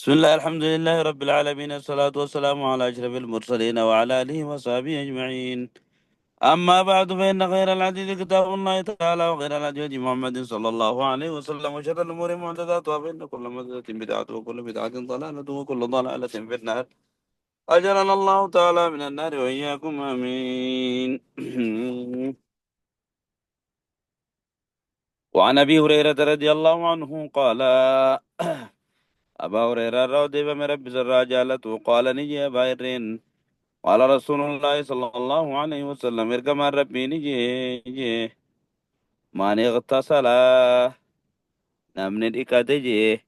بسم الله، الحمد لله رب العالمين، الصلاة والسلام على أشرف المرسلين وعلى آله وصحبه أجمعين. أما بعد، فإن خير الحديث كتاب الله تعالى، وخير الهدي هدي محمد صلى الله عليه وسلم، وشر الأمور محدثاتها، فإن كل محدثة بدعة، وكل بدعة ضلالة، وكل ضلالة في النار. أجرنا الله تعالى من النار وإياكم، آمين. وعن أبي هريرة رضي الله عنه قال، أبا هريرة رضي من رب الرجالة قال نجي بايرين، قال رسول الله صلى الله عليه وسلم، اركم ربي نجي من اغتسل، نمن إكاتجي،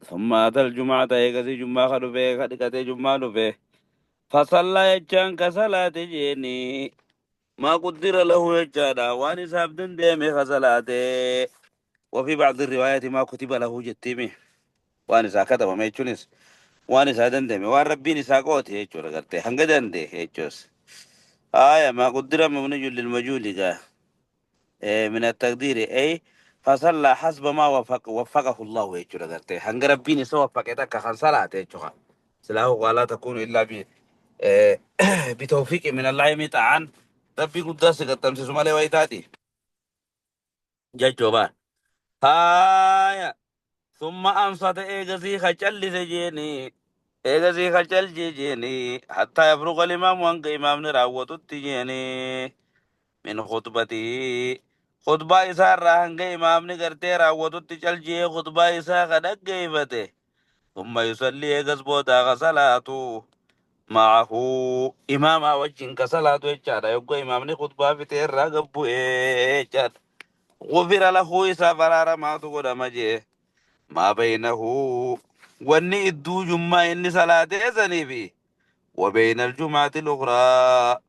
ثم أتى الجمعة، إيغسي جمعة خلفه خدكتي جمعة لفه، فصلى يجان كصلاة جيني ما قدر له يجانا وان سابدن ديمي خصلاته. وفي بعض الروايات ما كتب له جتيمي وان ساكتب ما يجونس وان سادن ديمي وان ربي نساقوت يجور غرتي هنگدن دي يجوس. آية ما قدر مبني للمجهول من التقدير، أي فصلى حسب ما وفقه الله يجور غرتي هنگ ربي نسا وفقتك خنصلات يجوها سلاه ولا تكون إلا ب بتوفيق من الله متعان ربي قدس قدام سمالي ويتاتي جاجوبا. هايا ثم أنصت إيغسي خجل سجيني إيغسي خجل جيني حتى يفرغ الإمام، وانك إمام نراوة التجيني من خطبته، خطبة إساء راهنك إمام نقرتي راوة التجل جي خطبة إساء خدق كيفته. ثم يصلي إيغس بوتا غسلاته معه إمام وجهن كصلاة يجعل يبقى إمام خطبة في تيرا قبو يجعل غفر له إساء فرار ما تقول مجيه ما بينه واني ادو جمعة إني صلاة سنيفي وبين الجمعة الأخرى،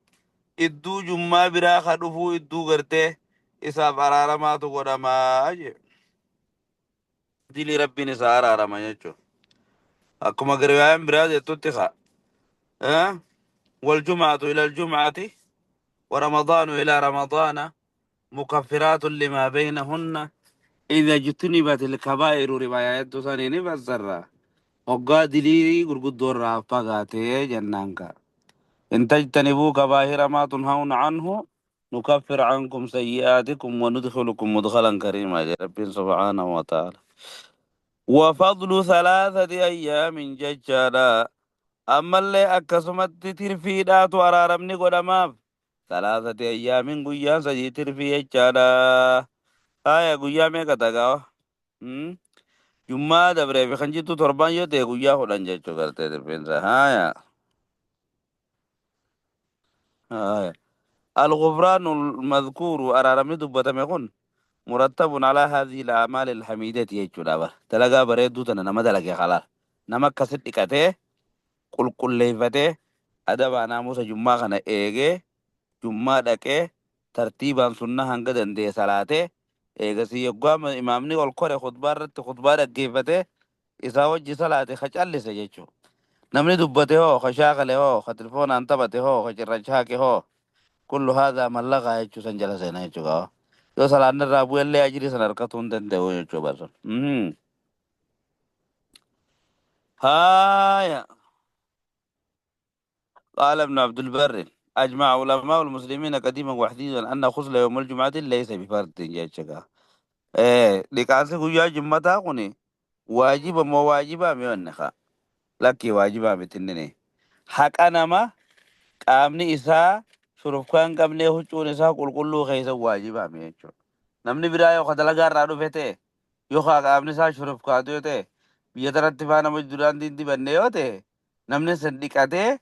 ادو جمعة برا خدفو ادو غرته إساء فرار ما تقول ما دلي ربي نسارة ما يجو أكما قريبا برا جتو أه؟ والجمعة إلى الجمعة ورمضان إلى رمضان مكفرات لما بينهن إذا اجتنبت الكبائر. روايات سنين فالزرة وقاد لي قرقود دور فقاتي جنانك إن تجتنبوا كبائر ما تنهون عنه نكفر عنكم سيئاتكم وندخلكم مدخلا كريما يا رب سبحانه وتعالى. وفضل 3 أيام ججالا، أما اللي أكسمت ترفيدات وأرارمني قدماف 3 أيام قيا سجي ترفي ججالا. آية قيا ميكا تقاوة جمعة دبري في خنجتو تربان يوتي قيا خلان جيتشو قرتي ترفين. آية آية الغفران المذكور أرارمني دبتم مرتب على هذه الأعمال الحميدة يجو دابر تلقى بريدو تنا نما دلقي خلال نما كسر إكاته قل قل ليفته أدب ناموس جمعة خنا إيجي جمعة دكه ترتيبا سنة هنگ دندي صلاته إيجا سي يقام إمامني والقرى خطبة رت خطبة ركيفته إذا وجه صلاته خجل لسجيتشو نمني دبته هو خشاغله هو ختلفون أنتبته هو خجرجاك هو كل هذا من لغى يجو سنجل سينا يجو yoo salaanni irraa bu'ellee ajrii sana harkatuu hin danda'u jechuu barsan. هايا قال ابن عبد البر أجمع علماء المسلمين قديما وحديثا أن غسل يوم الجمعة ليس بفرض جيتشكا. إيه لكانس قويا جمعة كوني واجب ما واجب ميونخا لكي واجب بتنني حق أنا ما qaamni isaa shurufkaan qabnee huccuun isaa qulqulluu keessa waajibaa mi jechuudha. Namni biraa yoo dalagaa irraa dhufe ta'e yoo qaamni isaa shurufkaatu yoo ta'e biyya tanatti faa nama duraan dibanne yoo ta'e namni san dhiqatee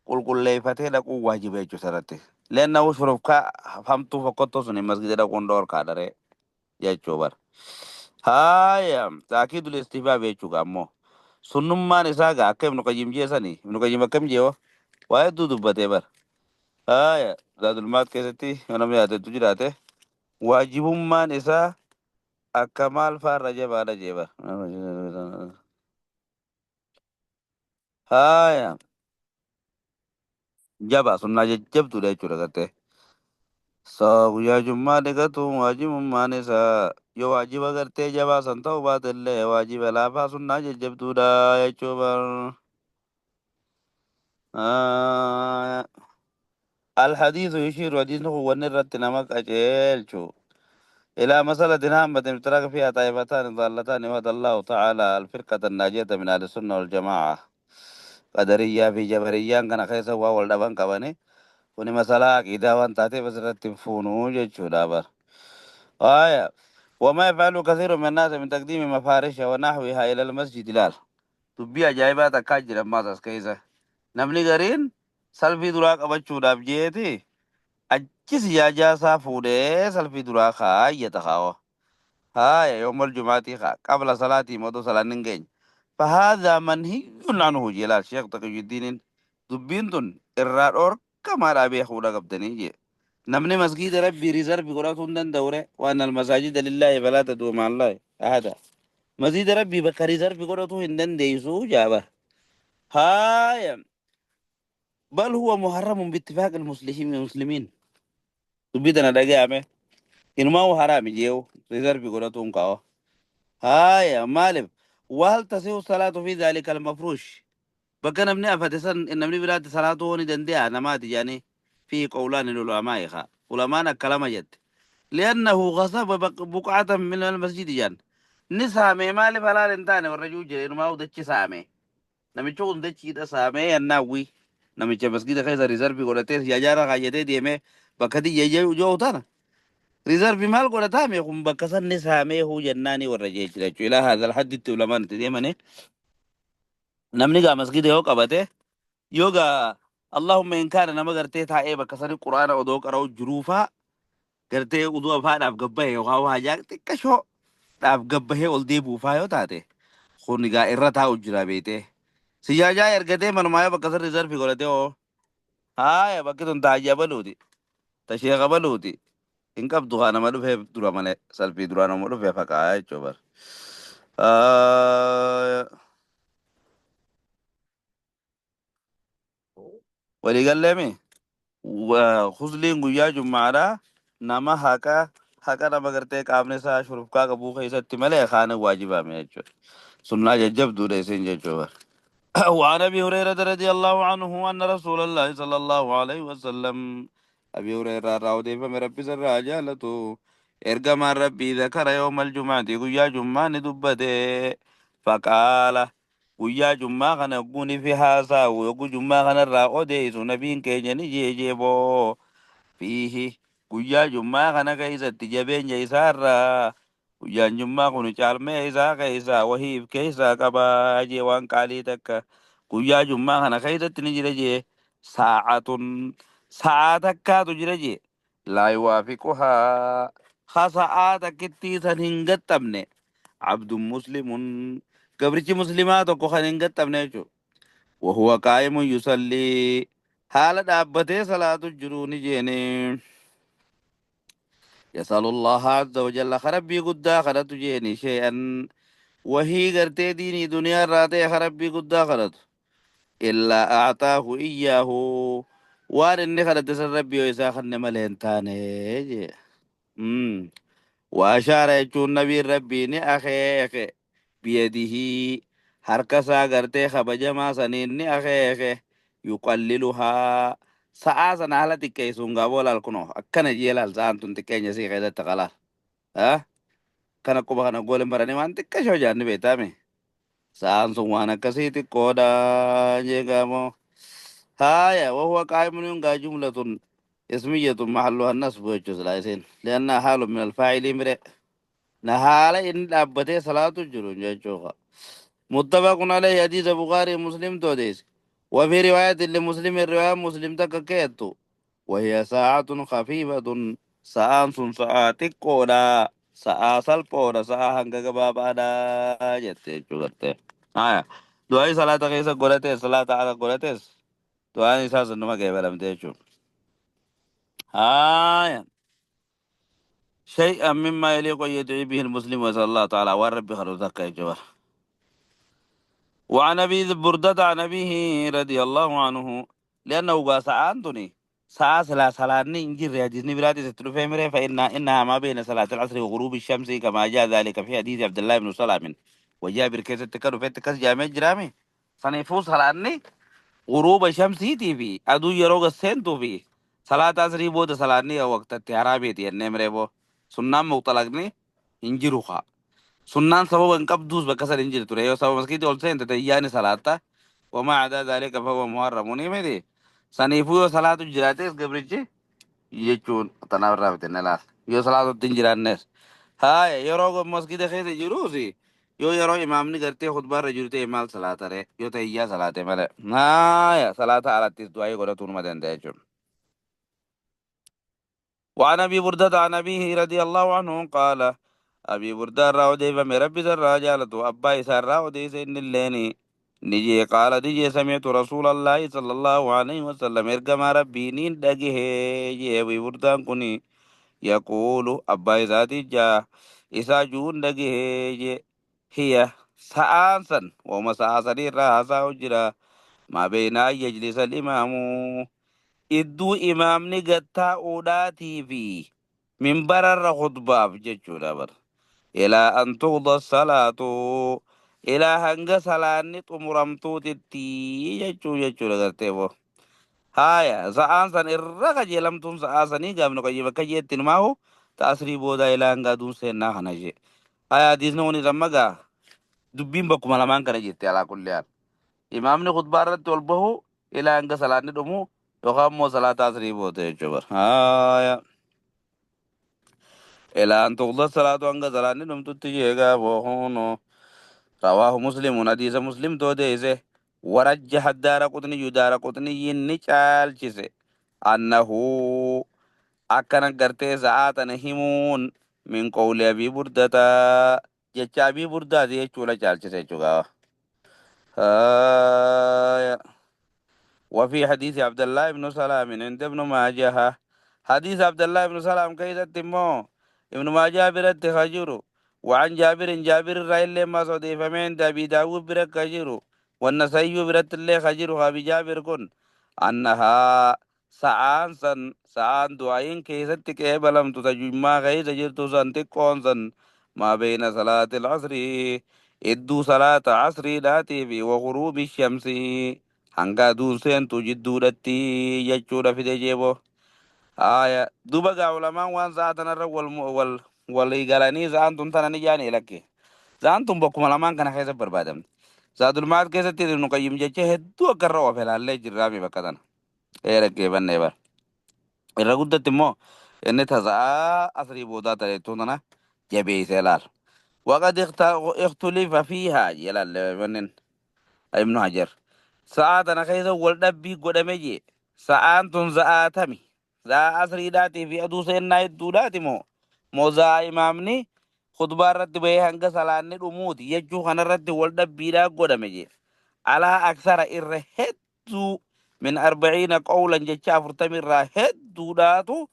qulqulleeffatee dhaquun waajiba jechuudha sanatti. Leenna shurufkaa hamtuu fokkottuu sun masgida dhaquun dhoorkaa daree jechuu bara. Haaya taakiidul istifaaf jechuudha ammoo sunnummaan isaa gaa akka Ibnu Qayyim jeesanii Ibnu Qayyim akkam jeewa waa hedduu dubbatee bara. Haaya zaadulmaat keessatti yoo namni yaadattu jiraate waajibummaan isaa akka maal faarra jabaadha jee bara. Haaya jabaa sunnaa jajjabduudha jechuudha gartee. So guyyaa jummaa dhiqatuun waajibummaan isaa yoo waajiba gartee jabaa san ta'uu baatellee waajiba laafaa sunnaa jajjabduudha jechuu bar. الحديث يشير حديث هو النرة نمك أجيلشو إلى مسألة هامة اشترك فيها طائفتان ضالتان، وهدى الله تعالى الفرقة الناجية من أهل السنة والجماعة. قدرية في جبرية كان خيسا وأول دبان كباني وني مسألة عقيدة وان تاتي بس رتفونو جيتشو دابر. آية وما يفعل كثير من الناس من تقديم مفارش ونحوها إلى المسجد لال dubbii ajaa'ibaa takkaa jira ammaas as keessa. Namni gariin salfii duraa qabachuudhaaf jeeti achi sijaajaa isaa fuudhee salfii duraa kaayyata kaawwa. Haaya yoomal jumaatii kaa qabla salaatii odoo salaan hin geenye. فهذا منهي عنه جلال شيخ تقي الدين dubbiin tun irraa dhorkamaadhaa beekuudha qabdanii jee. Namni masgiida rabbii reserve godhatuu hin danda'ure وأن المساجد لله فلا تدعوا مع الله أحدا. Masgiida rabbii bakka reserve godhatuu hin dandeessu jaaba. هاي بل هو محرم باتفاق المسلمين dubbii tana dhaga'ame inumaa haraami jeewu reserve godhatuun kaa'o. هاي maaliif وهل تصح الصلاة في ذلك المفروش bakka namni afate san namni biraatti salaatuu ni danda'a namaati jedhanii في قولان للعلماء خا ulamaan akka lama jette لأنه غصب بقعة من المسجد جان ni saame maaliif halaal hin taane warra juu jire inumaa dachi saame namicha kun dachiidha saamee yannaawwi namicha masgida keessa reserve godhatee sijajaara kaayyatee deemee bakka tiyya joo tana reserve maal godhataame kun bakka san ni saamee huu jennaani warra jeechira jechuudha. إلى هذا الحد itti ulamaan itti deemanii namni gaa masgida yoo qabate yoo gaa اللهم إن كان nama gartee taa'ee bakka sani quraana odoo qara'u jiruufaa gartee uduu afaadhaaf gabbahe yookaan waa hajaa xiqqashoo dhaaf gabbahee ol deebi'uufaa yoo taate kun gaa irra taa'u jira beetee. Sijaajaa ergatee manumaa yoo bakka san reserve godhatee hoo haaya bakki tun taajja baluuti ta sheeka baluuti hin qabdu haa nama dhufeef dura malee salfii duraa nama dhufeef haqaa jechuu bara. Waliigalleemi husliin guyyaa jummaadhaa nama haqa haqa nama gartee qaamni isaa shurufkaa qabuu keessatti malee kaan waajibame jechuudha. Sunnaa jajjabduudha isin jechuudha. وعن ابي هريره رضي الله عنه ان رسول الله صلى الله عليه وسلم ابي هريره راودي فم ربي سر جالته ارجما ربي ذكر يوم الجمعه guyyaa jummaa ni dubbate فقال guyyaa jummaa kana yogguu fi haasaa'u yogguu jummaa kanarraa odeessu nabiin keenya ni jeejeeboo فيه guyyaa jummaa kana keessatti jabeenya isaarraa guyyaan jummaa kun caalmee isaa keessaa wahiif keessaa qabaa jee waan qaalii takka guyyaa jummaa kana keessatti ni jira jee ساعة sa'aa takkaatu jira jee لا يوافقها ha sa'aa takkittii san hin gaxxabne عبد مسلم gabrichi muslimaa tokko kan hin gaxxabne jechuudha. وهو قائم يصلي haala dhaabbatee salaatu jiru ni jeene. يسأل الله عز وجل خربي قدا خرط جيني شيئا وهي قرتي ديني دنيا راتي خربي قدا خرط إلا أعطاه إياه waan inni kadhate san rabbi yoo isaa kanne malee hin taane jee. وأشار jechuun nabiin rabbii ni akeeke بيده harka isaa gartee kabajamaa saniin ni akeeke يقللها sa'aa sana haala xiqqeessuun gaaboo laal kunoo akkana jee laal sa'aan tun xiqqeenya sii keessatti qalaal. Kana quba kana goolen baranii waan xiqqashoo jaanni beektaame. Sa'aan sun waan akkasii xiqqoodha jee gaamoo. هايا وهو قائم ينقى جملة اسمية محلها النصب وجزء لأنها حال من الفاعل مرئ نهال إن dhaabbatee salaatu jiru jechuudha. متفق عليه حديث بخاري مسلم توديس وفي رواية لمسلم رواية مسلم تككيتو وهي ساعة خفيفة sa'aan sun sa'aa xiqqoodha sa'aa salphoodha sa'aa hanga gabaabaadha jette jechuudha. Haya du'aa salaata keessa godhatees salaata ala godhatees du'aan isaa sun nama qeebalamte jechuudha. Haya شيئا مما يليق أن يدعي به المسلم ويسأل الله تعالى والرب خلو تكا جبر. وعن أبي بردة عن أبيه رضي الله عنه لأنه قاس أنتوني Sa'a silaa salaanni hin jirre hadiisni biraatis itti dhufee miree فإن إنها ما بين صلاة العصر وغروب الشمس كما جاء ذلك في حديث عبد الله بن سلام وجابر كيست كانوا في كاس جامع جرامي سنيفو salaanni غروب shamsiitii fi aduu yeroo gasseentuu fi salaata asrii booda salaanni waqtatti haraabeeti jennee miree boo sunnaan muxalaqni hin jiru kaa sunnaan sababa hin qabduus bakka san hin jirtu ture yoo sababa maskiitii ol seente tayyaani salaatta وما عدا ذلك فهو محرم ni miti saniifuu yoo salaatu jiraates gabrichi jechuun tanaaf irraa bitenne laal yoo salaatutti hin jiraannes haaya yeroo masgida keessa jiruus yoo yeroo imaamni gartee khutbaarra jiru ta'e maal salaata ree yoo tahiyyaa salaate malee haaya salaata alattis du'aayii godhatuu numa danda'a jechuudha. وعن أبي بردة عن أبيه رضي الله عنه قال أبي بردة راودي فمن ربي الرجالة أبا إسار راودي سن الليني نجي قال نجي سمعت رسول الله صلى الله عليه وسلم إرقم ربي نين دقه جي أبي بردان كني يقول أبا إساتي جا إسا جون دقه جي هي سآنسا وما سآسني راسا وجرا ما بين أن يجلس الإمام idduu imaamni gad taa'uudhaatii fi minbararra khutbaaf jechuudha bar. Ilaa an tuqda salaatu ilaa hanga salaanni xumuramtuutitti jechuu jechuudha gartee boo. Haaya sa'aan san irra qajeelamtuun sa'aa sanii gaafni qayyib akka jeetti numaahu ta'asrii booda ilaa hanga aduun seennaa kana jee. Haaya hadiisni kunis amma gaa dubbiin bakkuma lamaan kana jette alaa kulli haal. Imaamni khutbaa irratti ol bahu ilaa hanga salaanni dhumu yookaan immoo salaata asrii booda jechuudha. Haaya. Ilaa an tuqda salaatu hanga salaanni dhumtutti jeegaa boohuno. رواه مسلم حديث مسلم توديسه ورجح الدار قطني دار قطني نچالچسه أنه akkana gartee sa'aa tana himuun min qawli abii burdataa jecha abii burdaati jechuudha caalchise jechuudha. آه. وفي حديث عبد الله بن سلام عند ابن ماجه حديث عبد الله بن سلام كيف تمو ابن ماجه برت خجرو وعن جابر جابر الرأي ما صدي فمن أبي داود برك خجرو والنسائي برت اللي خجرو أبي جابر كن أنها سعان سن سعان دعين كيست كيبلم تتجمع غير جرتو سن تكون سن ما بين صلاة العصر idduu salaata asriidhaatii fi وغروب الشمس hanga aduun seentu jidduudhatti jechuudha fide jeeboo. Aya duba gaa ulamaan waan sa'a tanarra wal wal walii galanii sa'aan tun tana ni jaanii lakke. Sa'aan tun bakkuma lamaan kana keessa barbaadamte. Zaadul Ma'aad keessatti Ibnu Qayyim jecha hedduu akka irra oofe ilaallee jirraami bakka tana. Ee dhaggeeffannee bara. Irra guddatti immoo inni tasa'aa asrii boodaa ta'e tana jabeessee ilaala. وقد اختلف فيها يلال منن ابن حجر ساعة أنا كيسا والدبي قدامي جي ساعة تن ساعة ساعة أسري داتي في أدو سينا يدو داتي مو مو ساعة إمامني خطبة رد بيه هنگا سلاني دموتي يجو خنا رد والدبي دا قدامي جي على أكثر إرهدو من 40 قولا جتشا فرتمي راهدو داتو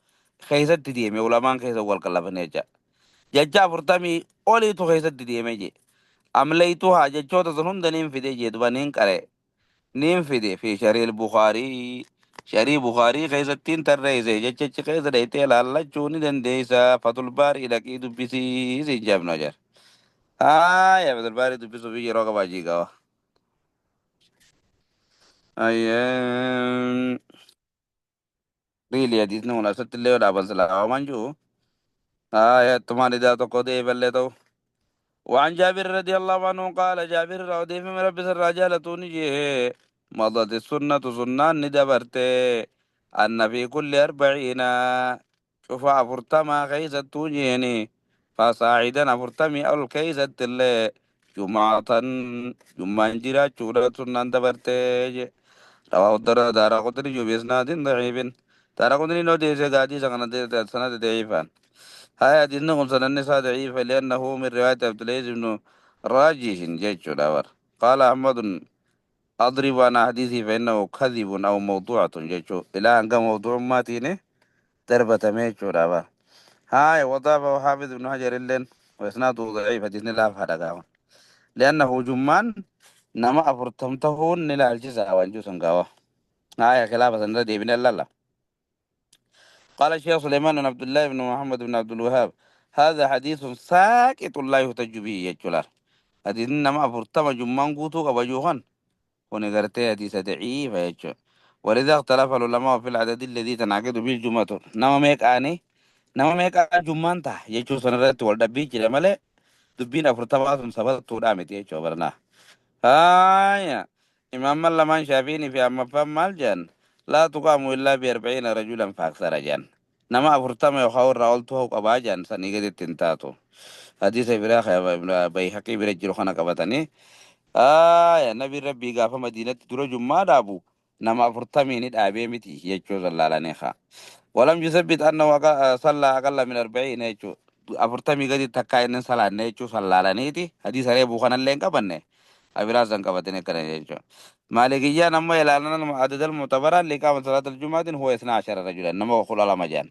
كيسا تديمي ولمان كيسا والكلفني جا jecha 40 oliitu keessatti deeme je amlaytuhaa jechoota sun hunda niin fide jee duba niin qare niin fide fi shariil bukaarii sharii bukaarii keessattiin tarreeyse jechichi keessa dhaytee laallachuu ni dandeeysa fatul baarii dhaqii dubbisii siin jabno jar haaya fatul baarii dubbisuu fi yeroo qabaajii qaba ayyee riili hadiisni kun asatti illee yoo dhaaban silaa waan jiru haaya tumaan idaa tokko deeballee ta'u وعن جابر رضي الله عنه قال جابر رضي من ربي الرجال تونجي مضت السنة سنان ندبرت أن في كل 40 شوف أفرتما خيزة تونجيني فصاعدا أفرتمي أو الكيزة اللي جمعة جمعة جرا شورة سنان دبرت رواه الدار قطني بإسناد ضعيف دار قطني نو ديسي قادي سنة سنة ضعيفا هاي حديث نقول سنة النساء ضعيفة لأنه من رواية عبد العزيز بن راجح جيش الأور قال أحمد أضرب عن حديثه فإنه كذب أو موضوعة جيش إلى أن كان موضوع ما تيني دربة ميشو الأور هاي وضعفه حافظ بن حجر اللين وإسناده ضعيف حديث لا فهذا لأنه جمان نما أفرتمتهون نلا الجزء وانجوسن قاوة هاي خلافة سنة دي بن الله قال الشيخ سليمان بن عبد الله بن محمد بن عبد الوهاب هذا حديث ساقط لا يحتج به يجلال. حديث nama 40 jummaan guutuu qabajuu kan kuni gartee hadiisa daciifa jechuudha. ولذا اختلف العلماء في العدد الذي تنعقد به الجمعة. nama meeqaani nama meeqaa jummaan ta'a jechuu sanarratti wal dhabbii jira malee dubbiin 40 sun sabattuudhaa miti jechuu barnaa. Haya imaamman lamaan Shaafiinii fi ammaffaan maal jedhan? لا تقام إلا ب40 رجلا فأكثر jedhan. Nama 40 yookaan irraa ol ta'uu qabaa jedhan, sanii gaditti hin taatu. Hadiisa biraa Bayhaqii bira jiru kana qabatanii. Haya nabi rabbii gaafa Madiinatti dura jummaa dhaabu nama 40 ni dhaabee miti jechuu sallaalanii haa. ولم يثبت أنه صلى أقل من 40 jechuu 40 gadi takkaa inni salaanne jechuu sallaalaniiti. Hadiisa reebuu kanallee hin qabanne. Abiraasan qabatanii akkana jechuudha. Maalikiyyaan amma ilaalan عدد المعتبرة لإقامة صلاة الجمعة هو 12 رجلا nama 12 jedhan.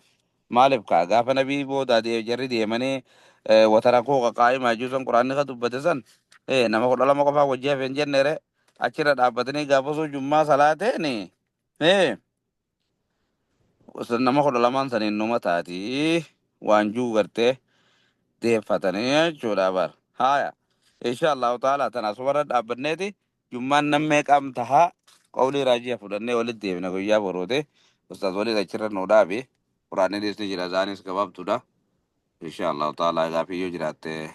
Maaliif kaa gaafa nabii booda jarri deemanii وتركوه قائما jechuun quraanni ka dubbate san nama 12 qofaa wajji hafe hin jenne achirra dhaabbatanii gaafa sun jummaa salaateeni nama 12n saniin numa taati waan juu gartee deeffatanii jechuudha bar. Haya insha Allahu taala tana asumarra dhaabbanneeti jummaan nammee qaam tahaa qawlii raajii fudhannee walitti deebina guyyaa boruute. Ustaaz waliin achirra nu dhaabi. Quraanni ni jira, zaanis gabaabtuudha. Insha Allahu taala gaafiyyoo jiraatte.